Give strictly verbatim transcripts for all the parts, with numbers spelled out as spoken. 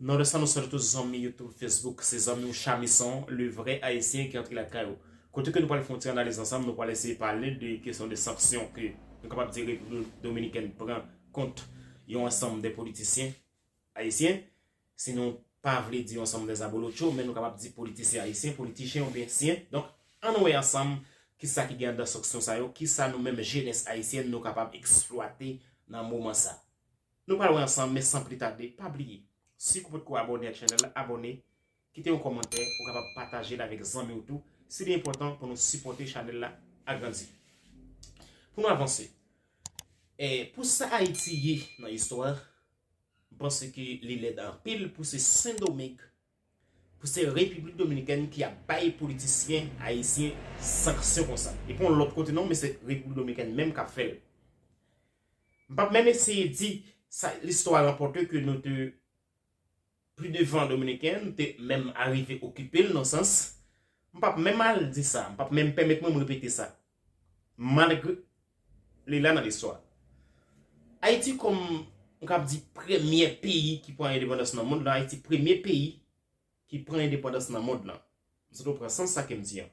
Non, de sa nou salye tout zanmi YouTube, Facebook, se zanmi w Chamison, le vrai Haïtien ki antre lakay ou. Kote ke nou pral fè yon ti analiz ansanm, nou pral eseye pale de kesyon de sanksyon ke nou kapab di Repiblik Dominikèn pran kont yon ansanm de politisyen ayisyen. Si nou pa vle di yon ansanm de abolotcho, men nou kapab di politisyen ayisyen, politichyen oubyen syen. Donk, ann wè ansanm kisa ki gen anndan sanksyon sa yo, kisa nou menm jenès ayisyèn nou kapab eksplwate nan moman sa. Nou pral wè ansanm, men san pli tade, pa bliye, si w potko abòne ak chanèl la, abòne, kite yon kòmantè, ou kapab pataje l avèk zanmi w tou, si li enpòtan pou nou sipòte chanèl la agrandi. Pou nou avanse, e pou sa Ayiti ye nan istwa, m panse ke li lèd anpil pou se Sendomeng, pou se Repiblik Dominikèn ki ap bay politisyen ayisyen sanksyon konsa. E pa yon lòt kote non, men se Repiblik Dominikèn menm k ap fè l. M p ap menm eseye di sa listwa ranpòte ke nou te pi devan Dominiken, nou te menm arive okipe l nan sans. M p ap menm al di sa, m p ap menm pèmèt mwen m repete sa. Malgre li la nan listwa. Ayiti kòm, m kab di, premyè peyi ki pran endepandans nan mond lan, Ayiti premye peyi ki pran endepandans nan mond lan. M sot pran sans sa ke m di an.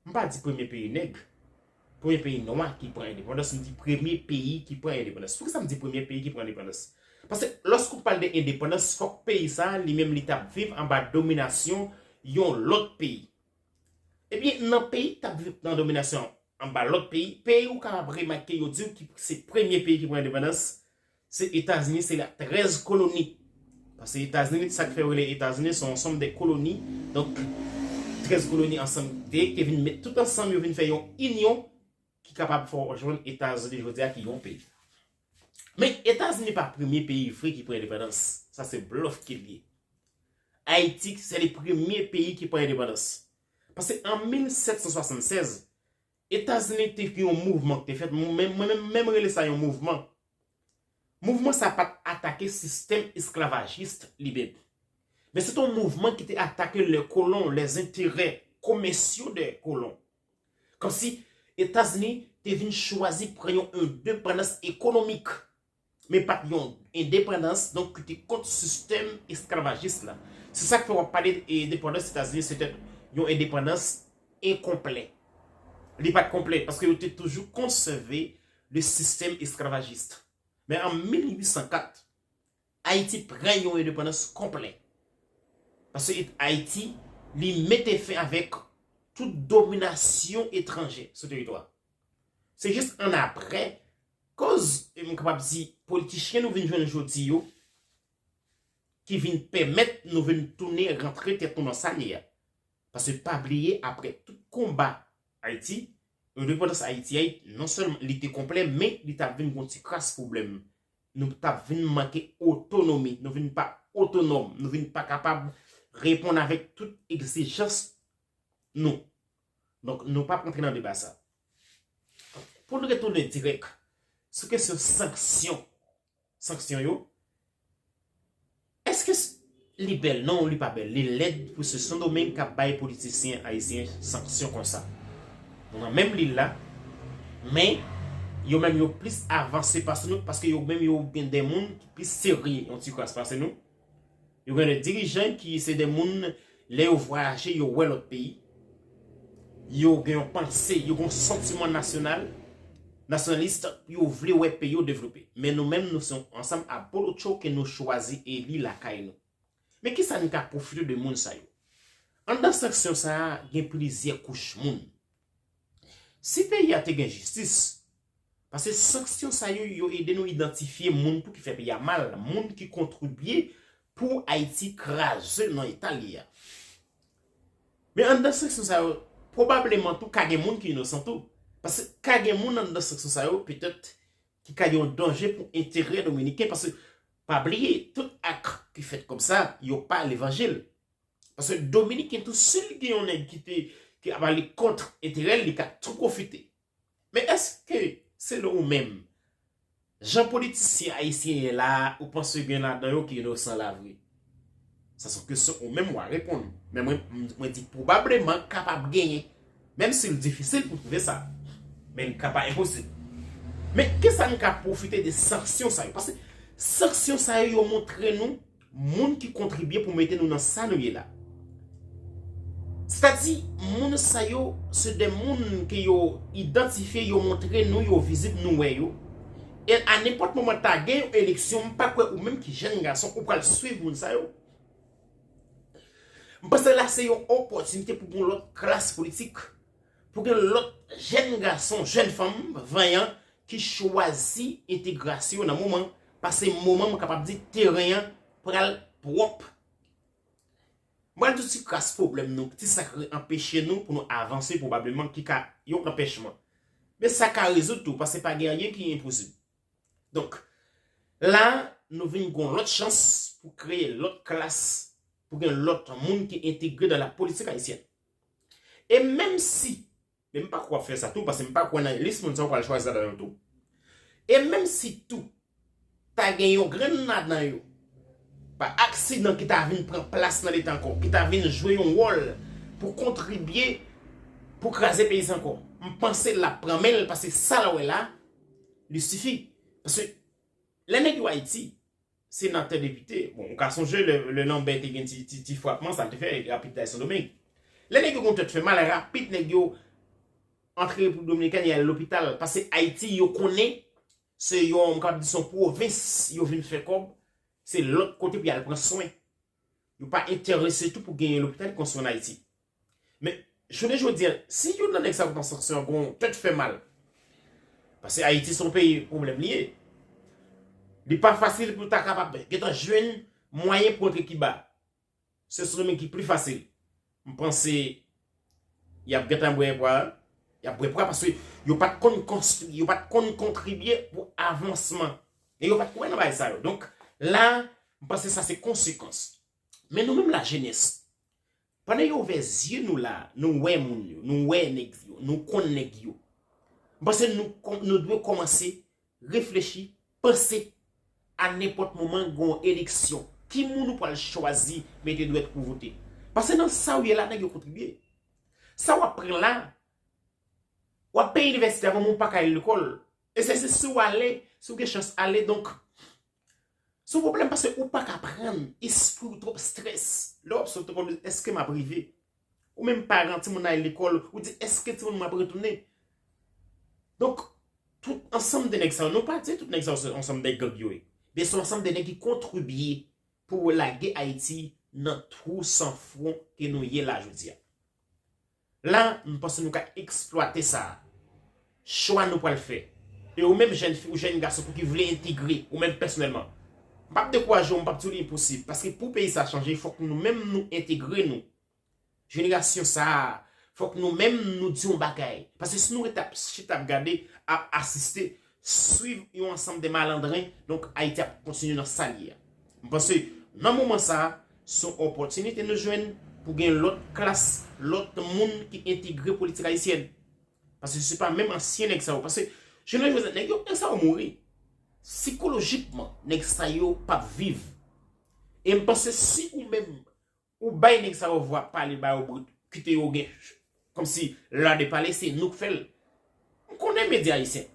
M pa di premye peyi nèg, premye peyi nwa ki pran endepandans, m di premye peyi ki pran endepandans. Poukisa m di premye peyi ki pran endepandans? Paske lòske w pale de endepandans, fòk peyi sa a, li menm, li t ap viv anba dominasyon yon lòt peyi. Ebyen, nan peyi k t ap viv nan dominasyon anba lòt peyi, peyi ou kapab remake yo di w ki se premye peyi ki pran endepandans, se Etazini, se la trèz koloni. Paske Etazini, sa k fè yo rele Etazini, se yon ansanm de koloni. Donk, trèz koloni ansanm de, ki te vin met tout ansanm, yo vin fè yon inyon ki kapab fè w jwenn Etazini jodi a ki yon peyi. Men Etazini pa premye peyi vre ki pran endepandans. Sa se blòf ke l ye. Ayiti, se le premye peyi ki pran endepandans. Paske an mil sèt san swasannsèz, Etazini te gen yon mouvman ki te fèt, mwen menm, mwen menm, menm rele sa yon mouvman. Mouvman sa pa t atake sistèm esklavajis li menm. Men se te yon mouvman ki te atake les colons, les intérêts commerciaux des colons. Kòmsi Etazini te vin chwazi pran yon endepandans ekonomik, men pa t yon endepandans, donk, ki te kont sistèm esklavajis la. Se sa k fè w ap pale endepandans Etazini, se te yon endepandans enkonplè. Li pa t konplè, paske yo te toujou konsève le sistèm esklavajis. Men an mil uit san kat, Ayiti pran yon endepandans konplè. Paske Ayiti, li mete fen avèk tout dominasyon etranjè sou teritwa. Se jis annapre, koz, e m kapab di, politichyen nou vin jwenn jodi yo, ki vin pèmèt nou vin tounen rantre tèt nou nan sa n ye a. Paske pa bliye, apre tout konba Ayiti, endepandans Ayiti a, non sèlman li te konplè, men li t ap vin gon ti kras pwoblèm. Nou t ap vin manke otonomi, nou vin pa otonòm, nou vin pa kapab reponn avèk tout egzijans nou. Donk, nou p ap rantre nan deba sa. Pou n retounen dirèk sou kesyon sanksyon, sanksyon yo, èske s- li bèl? Non, li pa bèl. Li lèd pou se Sendomeng k ap bay politisyen ayisyen sanksyon konsa. Nou nan menm lil la, men yo menm yo plis avanse pase nou, paske yo menm yo gen de moun ki plis serye yon ti kras pase nou. Yo gen de dirijan ki se de moun, lè yo vwayaje, yo wè lòt peyi. Yo gen yon panse, yo gen yon santiman nasyonal, nasyonalis, yo vle wè peyi yo devlope. Men nou menm, nou se yon ansanm abolotcho ke nou chwazi eli lakay nou. Men kisa n ka pwofite de moun sa yo? Anndan sanksyon sa a, gen plizyè kouch moun. Si peyi a te gen jistis, paske sanksyon sa yo, yo ede nou idantifye moun tou ki fè peyi a mal, moun ki kontribye pou Ayiti kraze nan eta li a. Men anndan sanksyon sa yo, pwobableman tou ka gen moun ki inosan tou. Paske ka gen moun anndan sanksyon sa yo, petèt, ki ka yon danje pou enterè dominiken. Paske, pa bliye, tout ak ki fèt kòmsa, yo pa levanjil. Paske dominiken tou, si l gen yon nèg ki te, ki ap ale kont enterè l, li ka tou pwofite. Men èske, selon ou menm, jan politisyen ayisyen ye la a, ou panse gen ladan yo ki inosan la vre? Sa se yon kesyon ou menm w a reponn. Men mwen, m- mwen di pwobableman kapab genyen. Menm si l difisil pou twouve sa. Men li ka pa enposib. Men kisa n ka pwofite de sanksyon sa yo? Paske sanksyon sa yo, yo montre nou moun ki kontribye pou mete nou nan sa nou ye la. Sètadi, moun sa yo, se de moun ke yo idantifye, yo montre nou, yo vizib, nou wè yo. E a nenpòt moman ta gen yon eleksyon, m pa kwè ou menm ki jèn gason, ou pral swiv moun sa yo. M panse la se yon opòtinite pou yon lòt klas politik, pou gen lòt jèn gason, jèn fanm, vanyan, ki chwazi entegrasyon nan moman, paske moman m kapab di teren an pral pwòp. Mwen di ti kras pwoblèm nou, ti sa k anpeche nou pou nou avanse pwobableman ki ka yon anpèchman. Men sa ka rezoud tou, paske pa gen anyen ki enposib. Donk, la, nou vin gon lòt chans pou kreye lòt klas, pou gen lòt moun ki entegre dan la politik ayisyèn. E menm si, men m pa kwè w ap fè sa tou, paske m pa kwè nan lis moun sa yo pral chwazi ladan yo tou. E menm si tou, ta gen yon grenn ladan yo, pa aksidan ki ta vin pran plas nan Leta ankò, ki ta vin jwe yon wòl pou kontribye pou kraze peyi sa ankò. M panse l ap pran men l, paske sa l wè la, li sifi. Paske lè nèg yo Ayiti, senatè, depite, bon, ou ka sonje lè, lè Lanbè te gen ti, ti, ti frapman, sa l te fè rapid Sendomeng. Lè nèg yo gon tèt fè mal, rapid nèg yo antre Repiblik Dominikèn, y al lopital. Paske Ayiti, yo konnen, se yon, m kapab di, se yon pwovens, yo vin fè kòb, se lòt kote pou y al pran swen. Yo pa enterese tou pou genyen lopital konstwi ann Ayiti. Men, jounen jodi a, si youn nan nèg sa yo k nan sanksyon an gon tèt fè mal, paske Ayiti se yon peyi pwoblèm li ye, li pa fasil pou ta kapab gentan jwenn mwayen pou antre Kiba. Se Sendomeng ki pli fasil. M panse y ap gentan bwè pwa, y ap bwè pwa paske yo pa t konn konstwi, yo pa t konn kontribye pou avansman. E yo pa t kwè nan bagay sa yo. Donk, la, m panse sa se konsekans. Men nou menm lajenès, pandan yo ouvè zye nou la, nou wè moun yo, nou wè nèg yo, nou konn nèg yo. M panse nou, nou dwe kòmanse reflechi, panse a nenpòt moman gen yon eleksyon. Ki moun ou pral chwazi mete dwèt pou vote? Paske nan sa ou ye la, nèg yo kontribye. Sa w ap pran la, w ap peye inivèsite a, men w pa ka al lekòl. E se, se si w ale, si w gen chans ale, donk, se yon pwoblèm paske ou pa ka pran, espri w twòp strès. Lè w ap sot lekòl, èske m ap rive? Ou menm paran, timoun nan al lekòl, ou di, èske timoun mwen ap retounen? Donk, tout ansanm de nèg sa yo, nou pa di tout nèg sa yo se ansanm de gang yo ye. Men se yon ansanm de nèg ki kontribye pou lage Ayiti nan twou san fon ke nou ye la jodi a. La, m panse nou ka eksplwate sa. Chwa nou pral fè. E ou menm jèn fi ou jèn gason pou ki vle entegre, ou menm pèsonèlman, m p ap dekouraje w, m p ap di w li enposib. Paske pou peyi sa chanje, fòk nou menm nou entegre nou. Jenerasyon sa a, fòk nou menm nou di yon bagay. Paske si nou ret ap chita ap gade, ap asiste, swiv yon ansanm de malandren, donk Ayiti ap kontinye nan sa l ye a. M panse, nan moman sa a, se yon opòtinite nou jwenn pou gen lòt klas, lòt moun ki entegre politik ayisyèn. Paske se pa menm ansyen nèg sa yo. Paske, jounen jodi a, nèg yo, nèg sa yo mouri. Sikolojikman, nèg sa yo p ap viv. E m panse si ou menm, ou bay nèg sa yo vwa pale ba yo bout, kite yo gen, kòmsi lwa de pale, se nou k fè l. M konnen medya ayisyen.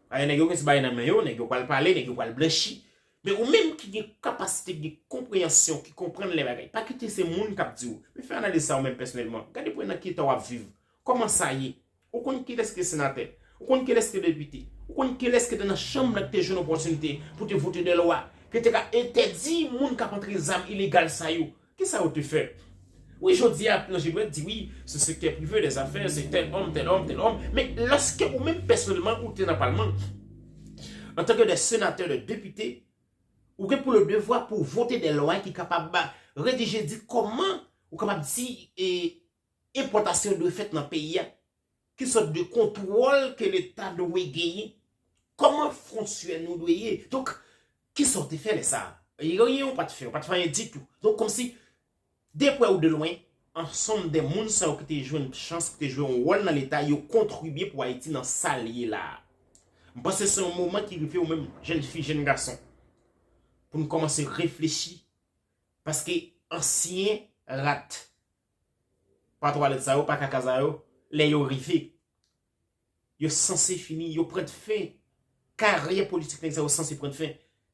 Ayè nèg yo gen ti bagay nan men yo, nèg yo pral pale, nèg yo pral blanchi. Men ou menm ki gen kapasite, ki gen konpreyansyon, ki konprann lè bagay, pa kite se moun k ap di w. Men fè analiz sa ou menm pèsonèlman. Gade pou wè nan ki eta w ap viv. Kòman sa ye? Ou konn kilès ki te senatè? Ou konn kilès ki te depite? Ou konn kilès ki te nan chanm nan ki te jwenn opòtinite pou te vote de lwa ki te ka entèdi moun k ap antre zam ilegal sa yo? Kisa yo te fè? Wi, jodi a, nan jibwèt di wi, se sektè prive, dèzafè, se tèl òm, tèl òm, tèl òm. Men lòske ou menm pèsonèlman ou te nan palman, antanke de senatè, de depite, ou gen pou le devwa pou vote de lwa ki kapab ba, redije, di kòman ou kapab di e, enpòtasyon dwe fèt nan peyi a. Ki sòt de kontwòl ke Leta dwe genyen? Kòman fwontyè nou dwe ye? Donk, kisa w te fè lè sa a? Anyen w pa t fè, w pa t fè anyen ditou. Donk, kòmsi, de prè ou de lwen, ansanm de moun sa yo ki te jwenn chans, ki te jwe yon wòl nan Leta, yo kontribye pou Ayiti nan sa l ye la a. M panse se yon moman ki rive ou menm, jèn fi, jèn gason, pou n kòmanse reflechi, paske ansyen rat pa twalèt sa yo, pa kaka sa yo, lè yo rive, yo sanse fini, yo pran fen. Karyè politik nèg sa yo sanse pran fen.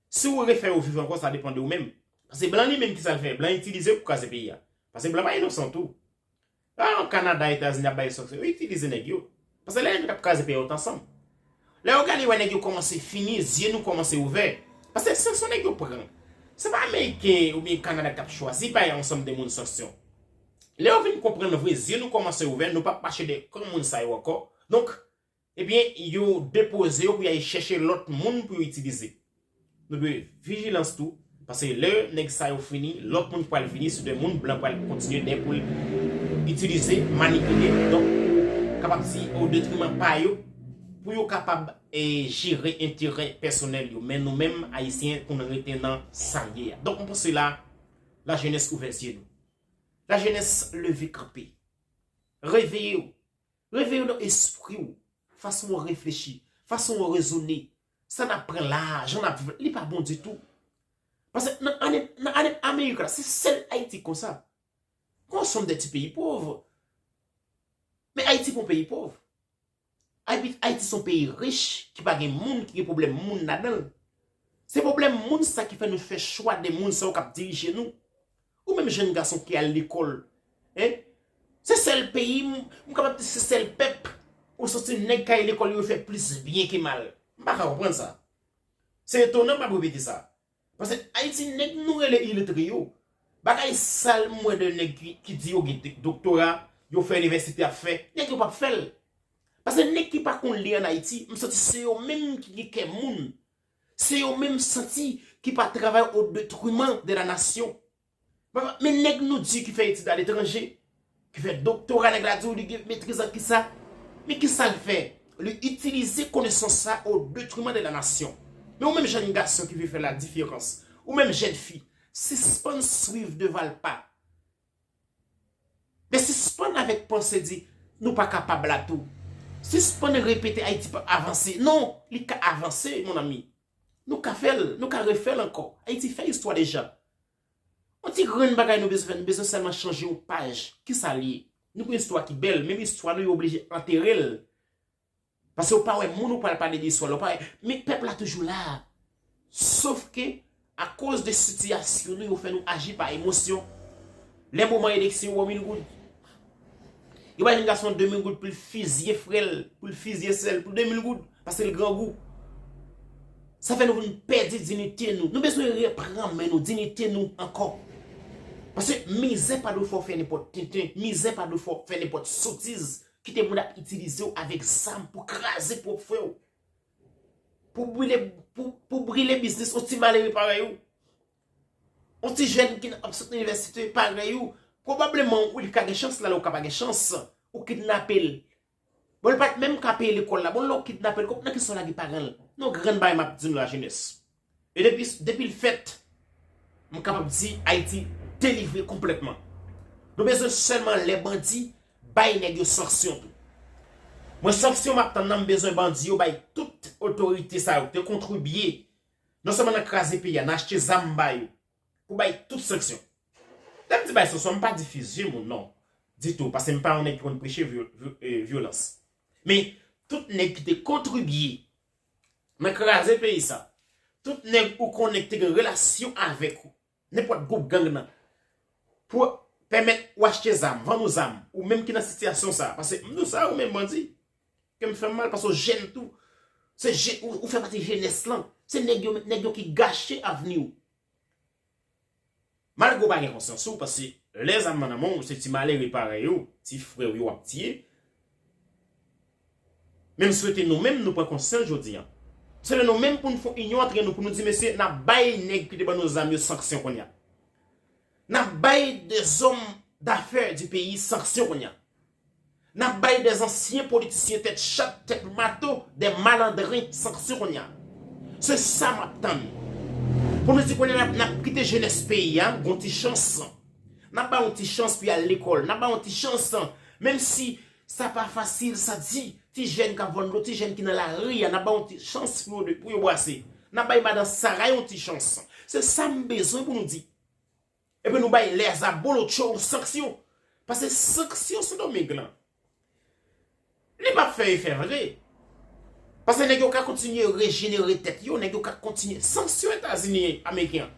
Si w refè yo viv ankò, sa depann de ou menm. Paske blan li menm ki sa l fè? Blan itilize pou kraze peyi a. Paske blan pa inosan tou. Lè w Kanada, Etazini ap bay sanksyon, yo itilize nèg yo. Paske lè nèg yo t ap kraze peyi a, yo t ansanm. Lè yo gade, yo wè nèg yo kòmanse fini, zye nou kòmanse ouvè. Paske sanksyon nèg yo pran. Se pa Ameriken oubyen Kanada k ap chwazi bay ansanm de moun sanksyon. Lè yo vin konprann vre, zye nou kòmanse ouvè, nou p ap mache dèyè kan moun sa yo ankò. Donk, ebyen, yo depoze yo pou y al chèche lòt moun pou yo itilize. Nou dwe vijilans tou, paske lè nèg sa yo fini, lòt moun pral vini, se de moun blan pral kontinye dèyè pou l itilize, manipile, donk, kapab di, o detriman pa yo, pou yo kapab e, jere enterè pèsonèl yo. Men nou menm, Ayisyen, pou nou rete nan sa n ye a. Donk, mwen panse la, lajenès ouvè zye nou. Lajenès leve kanpe. Reveye w. Reveye w nan espri w. Fason w reflechi. Fason w rezone. Sa n ap pran la, jan n ap viv, li pa bon ditou. Paske nan ane, nan ane Amerik la, se sèl Ayiti konsa. Gon sonm de ti peyi pòv. Men Ayiti pa yon peyi pòv. Ayiti, Ayiti se yon peyi rich ki pa gen moun, ki gen pwoblèm moun ladan l. Se pwoblèm moun sa ki fè nou fè chwa de moun sa yo k ap dirije nou. Ou menm jèn gason ki al lekòl, en? Se sèl peyi, m, m kapab di se sèl pèp ou santi nèg k al lekòl yo fè plis byen ke mal. M pa ka konprann sa. Se etonan m ap repete sa. Paske Ayiti nèg nou rele iletre yo. Bagay sal m wè de nèg ki, ki di yo gen de-, doktora, yo fè inivèsite ap fè, nèg yo p ap fè l. Paske nèg ki pa konn li ann Ayiti, m santi se yo menm ki gen kè moun. Se yo menm santi ki pa travay o detriman de la nasyon. Men nèg nou di ki fè etid aletranje, ki fè doktora, nèg la di w li gen metriz an kisa? Men kisa l fè? Li itilize konesans sa o detriman de la nasyon. Men ou menm jèn gason ki vle fè la diferans, ou menm jèn fi, sispann swiv de valpa. Men sispann avèk panse di nou pa kapab la tou. Sispann repete Ayiti p ap avanse. Non, li ka avanse, mon ami. Nou ka fè l, nou ka refè l ankò. Ayiti fè istwa deja. Yon ti grenn bagay nou bezwen fè, nou bezwen sèlman chanje yon paj. Kisa l ye? Nou gen istwa ki bèl, menm istwa nou yo oblije antere l. Paske ou pa wè moun ou pral pale de istwa la, ou pa wè, men pèp la toujou la. Sof ke, akoz de sitiyasyon nou, yo fè nou aji pa emosyon. Lè moman eleksyon, yo ba w mil goud. Yo bay yon gason de mil goud pou l fizye frè l, pou l fizye sè l, pou de mil goud, paske l grangou. Sa fè nou vin pèdi diyite nou. Nou bezwen repran men nou, diyite nou ankò. Paske mizè pa dwe fè w fè nenpòt tenten, mizè pa dwe fè w fè nenpòt sotiz, kite moun ap itilize w avèk zam pou kraze pwòp frè w. Pou brile, pou, pou brile biznis yon ti malere parèy ou. Yon ti jèn ki ap sot inivèsite parèy ou. Pwobableman, ou li ka gen chans la, lè ou ka pa gen chans, ou kidnape l. Bon, li pa t menm ka peye lekòl la. Bon, lè w kidnape l, nan kisa w lage paran l? Nan yon grenn bagay m ap di nou lajenès. E depi, depi l fèt, m kapab di Ayiti delivre konplètman. Nou bezwen sèlman lè bandi bay nèg yo sanksyon tou. Mwen sanksyon m ap tann nan, m bezwen bandi yo bay tout otorite sa yo ki te kontribye non sèlman nan kraze peyi a, nan achte zam ba yo, pou bay tout sanksyon. Lè m di bay sanksyon, m pa di fizye moun, non. Ditou, paske m pa yon nèg ki konn preche vyo-, vyo-, eh, vyolans. Men, tout nèg ki te kontribye nan kraze peyi sa, tout nèg ou konnen ki te gen relasyon avèk ou, nenpòt gwoup gang nan, pou pèmèt ou achte zam, vann ou zam, ou menm ki nan sitiyasyon sa, paske m di w sa, ou menm bandi, ke m fè m mal, paske w jèn tou, se je-, ou, ou fè pati jenès lan, se nèg yo, nèg yo ki gache avni w. Malgre w pa gen konsyans ou, paske lè zam nan nan men w, se ti malere parèy ou, ti frè w yo w ap tiye. Men m swete nou menm, nou pran konsyans jodi a. Se lè nou menm pou n fè yon inyon antre nou, pou nou di, mesye, n ap bay nèg ki te ban nou zam yo sanksyon kounye a. N ap bay des hommes d'affaires du pays sanksyon kounye a. N ap bay des anciens politiciens tèt chat, tèt mato, des malandrins sanksyon kounye a. Se sa m ap tann. Pou nou di kounye a n ap, n ap kite jenès peyi a, gon ti chans. N ap ba yon ti chans pou y al lekòl. N ap ba yon ti chans, menm si sa pa fasil, sa di. Ti jèn k ap vann dlo, ti jèn ki nan lari a, n ap ba yon ti chans pou yo, pou yo brase. N ap bay madan Sara yon ti chans. Se sa m bezwen pou nou di. Epi nou bay les abolotcho sanksyon. Paske sanksyon Sendomeng lan, li p ap fè efè vre. Paske nèg yo ka kontinye rejenere tèt yo, nèg yo ka kontinye. Sanksyon Etazini Ameriken an,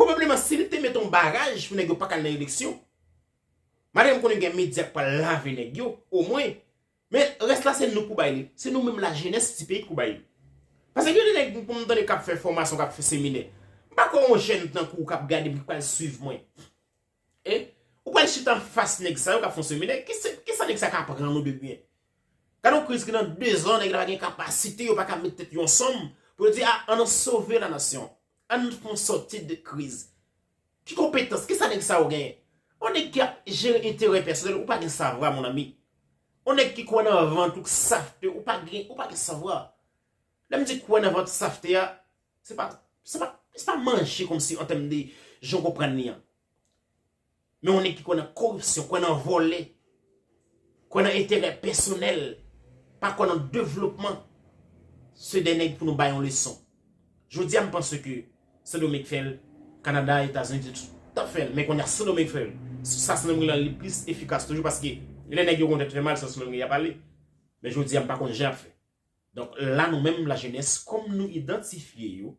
Pwobableman, si li te mete yon baraj pou nèg yo pa ka al nan eleksyon, malgre m konnen gen medya k pral lave nèg yo, omwen, men rès la se nou k pou bay li. Se nou menm lajenès tipe k pou bay li. Paske gen de nèg pou m tande k ap fè fòmasyon, k ap fè seminè. M pa kwè yon jèn tankou w k ap gade m ki pral swiv mwen. E ou pral chita anfas nèg sa yo k ap fè yon seminè. Kisa, kisa nèg sa ka aprann ou de byen? Gade yon kriz ki nan dezan, nèg la pa gen kapasite, yo pa ka met tèt yo ansanm pou yo di, a, ann sove la nasyon. Ann fè yon sòti de kriz. Ki konpetans, kisa nèg sa yo genyen? Yon nèg ki ap jere enterè pèsonèl, ou pa gen savwa, mon ami. Yon nèg ki kwè nan vant ou, k safte, ou pa gen, ou pa gen savwa. Lè m di kwè nan vant safte a, se pa, se pa, se pa manje kòmsi an tèm de jan w konprann li an. Men yon nèg ki kwè nan koripsyon, kwè nan vòlè, kwè nan enterè pèsonèl, pa kwè nan devlopman, se de nèg pou nou bay yon leson. Jodi a, m panse ke Sendomeng fè l, Kanada, Etazini, tout, tout ap fè l, men kounye a Sendomeng fè l. Sa Sendomeng lan li plis efikas toujou, paske lè nèg yo gon tèt fè mal, se Sendomeng y ap ale. Men jodi a, m pa konn jan y ap fè. Donk, la nou menm, lajenès, kòm nou idantifye yo,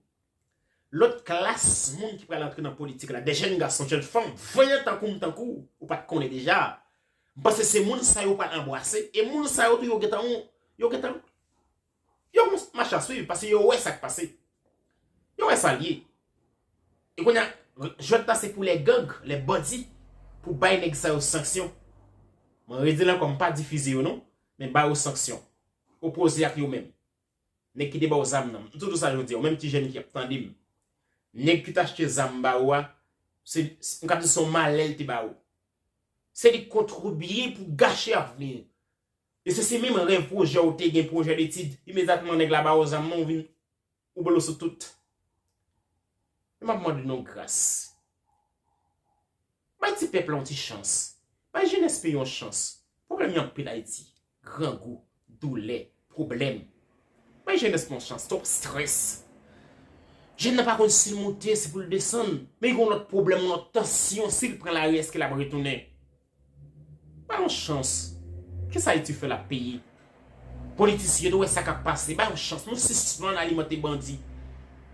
lòt klas moun ki pral antre nan politik la, de jèn gason, jèn fanm, vanyan tankou m, tankou w, ou pa t konnen deja. M panse se moun sa yo pral anbrase, e moun sa yo tou yo gentan, yo gentan, yo gon mach a swiv, paske yo wè sa k pase. Yo wè sa l ye. E kounye a, jwèt la se pou lè gang, lè bandi, pou bay nèg sa yo sanksyon. Mwen redi l ankò, m pa difize yo non, men ba yo sanksyon. Opoze ak yo menm. Nèg ki te ba w zam nan. M tou di w sa jodi a, ou menm ti jèn ki ap tande m. Nèg ki t achte zam ba ou a, se, m ka di se yon malè l te ba ou. Se li k kontribye pou gache avni w. E se, se menm rèv, pwojè ou te gen, pwojè detid, imedyatman nèg la ba ou zam nan, ou vin, ou blo sou tout. E m ap mande nou yon gras. Bay ti pèp la yon ti chans. Bay jenès peyi yon chans. Pwoblèm yo anpil Ayiti. Grangou, doulè, pwoblèm. Bay jenès la yon chans, twòp strès. Jèn nan pa konn si l moute, si pou l desann. Men gen yon lòt pwoblèm, yon lòt tansyon, si l pran lari, èske l ap retounen? Bay yon chans. Kisa Ayiti fè l ap peye? Politisyen, nou wè sa k ap pase. Bay yon chans. Nou sispann alimante bandi.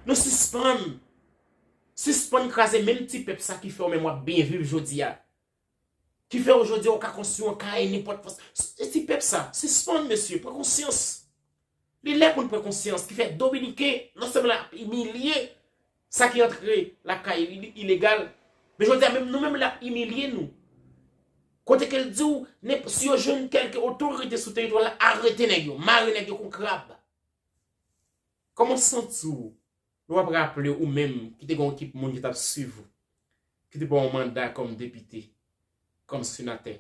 Nou sispann. Sispann kraze menm ti pèp sa ki fè w menm w ap byen viv jodi a. Ki fè w jodi a w ka konstwi yon kay nenpòt fas. E ti pèp sa, sispann mesye, pran konsyans. Li lè pou n pran konsyans, ki fè Dominiken non sèlman l ap imilye sa ki antre lakay li ilegal, men jodi a menm nou menm l ap imilye nou. Kote ke l di w, nenp-, si yo jwenn kèlke otorite sou teritwa la, arete nèg yo, mare nèg yo kon krab. Kòman w santi w lè w ap raple ou menm ki te gen yon ekip moun ki t ap swiv ou, ki te ba w yon manda kòm depite, kòm senatè?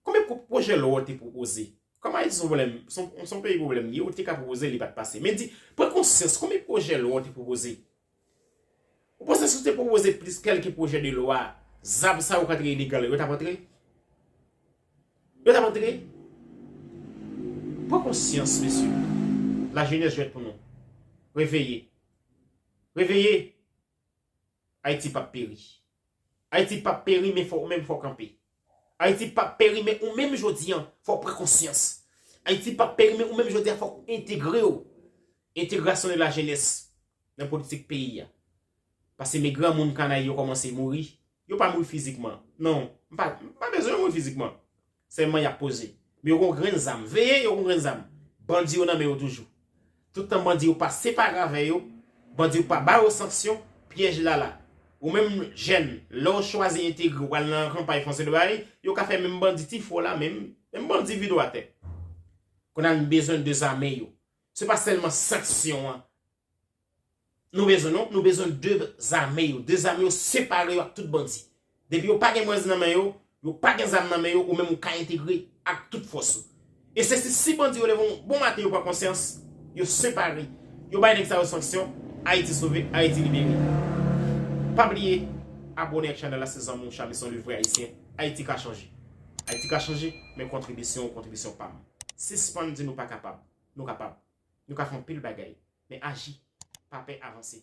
Konbyen pwo-, pwojè lwa w te pwopoze? Kòm Ayiti se yon pwoblèm, se yon, se yon peyi pwoblèm li ye, ou te ka pwopoze, li pa t pase. Men di, pran konsyans, konbyen pwojè lwa w te pwopoze? Ou panse si w te pwopoze plis kèlke pwojè de lwa, zam sa yo k antre ilegal yo, yo t ap antre? Yo t ap antre? Pran konsyans, mesye. Lajenès jwèt pou nou. Reveye. Reveye. Ayiti p ap peri. Ayiti p ap peri, men fò, ou menm fò w kanpe. Ayiti p ap peri, men ou menm jodi a, fò w pran konsyans. Ayiti p ap peri, men ou menm jodi a, fò w entegre w. Entegrasyon de la jenès nan politik peyi a. Paske men granmoun kanay yo kòmanse mouri. Yo pa mouri fizikman. Non, m pa, m pa bezwen yo mouri fizikman. Sèlman y ap poze. Men yo gon grenn zam. Veye, yo gon grenn zam. Bandi yo nan men yo toujou. Tout tan bandi yo pa separe avè yo, bandi yo pa ba yo sanksyon, pyèj la la. Ou menm jèn, lè w chwazi entegre w al nan kanpay Fon Sendomeng, yo ka fè menm bandi ti fò la menm, menm bandi vide w atè. Kounye a n bezwen dezame yo. Se pa sèlman sanksyon an. Nou bezwen, non, nou bezwen dezame yo. Dezame yo, separe yo ak tout bandi. Depi yo pa gen mèz nan men yo, yo pa gen zam nan men yo, ou menm ou ka entegre ak tout fòs ou. E se si, si bandi yo leve yon bon maten, yo pran konsyans, yo separe, yo bay nèg sa yo sanksyon, Ayiti sove, Ayiti libere. Pa bliye abòne ak chanèl la, se zanmi w Chamison, le vrai haïtien. Ayiti ka chanje. Ayiti ka chanje, men kontribisyon ou kontribisyon pa m. Sispann di nou pa kapab. Nou kapab. Nou ka fè anpil bagay. Men aji. Pa pè avanse.